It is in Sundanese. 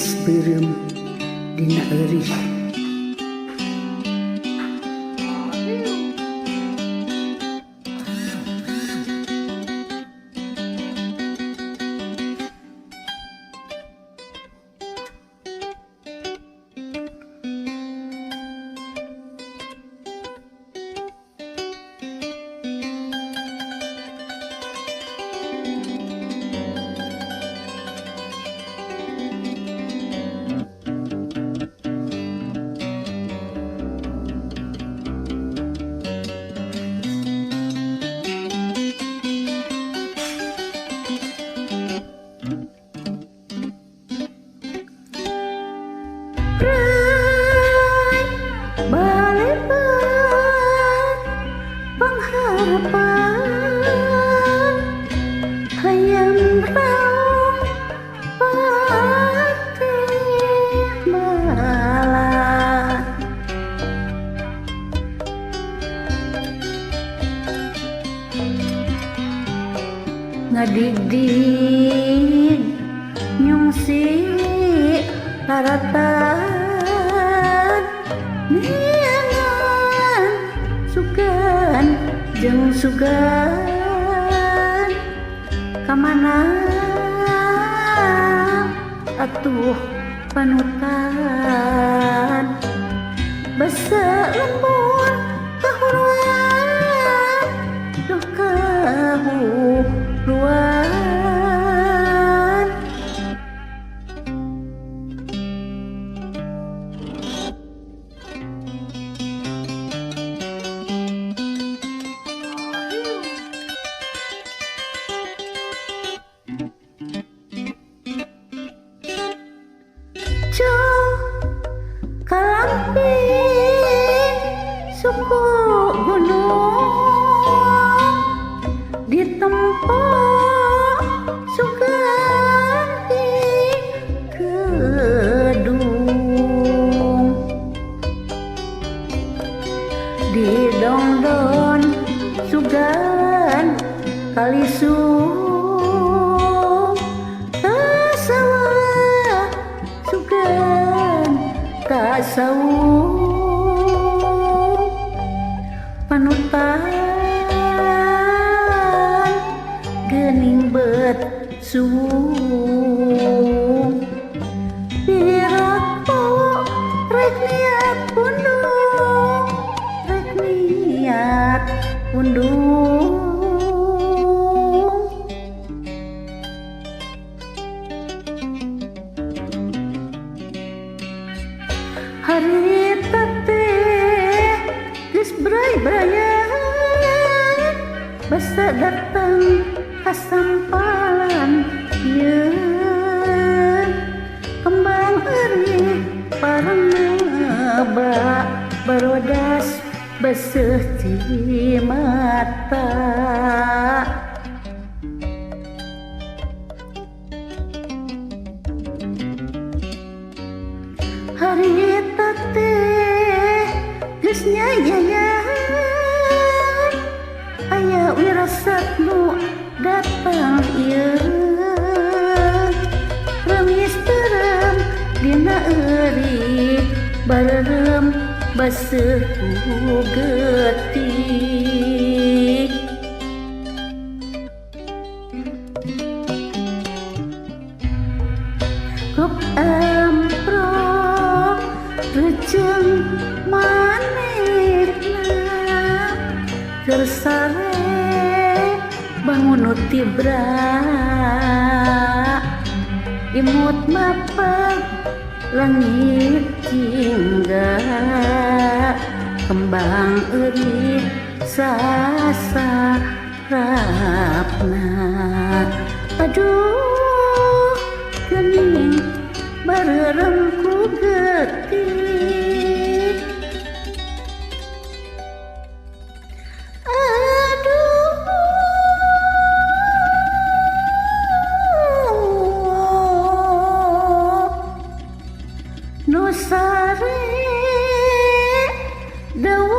Remis beureum dina eurih. Balebat pangharapan hayam raung patimbalan. Ngadigdig nyungsi haratan neangan sugan jeung sugan kamana atuh panutan basa lembur kahuruan duh kahuruan. Kalampi suku gunung ditempo suganti kedung didongdon sugan kalisung kasawah sugan kasawung panutan geuning bet suwung piraku rek niat pundung rek niat pundung. Harita teh geus bray-brayan basa datang kasampalan ieu kembang eurih paranaba barodas baseuh ti mata. Harita teh geus nyayayan aya wirasat nu datang ieu remis terem dina eurih bareureum baseuh ku getih. Kop amprok rejeng manehna keur sare bangun nu tibra imut mapag langit jingga kembang eurih sasarapna. Aduh geuning bareureum ku getih. Aduh nu sare deui.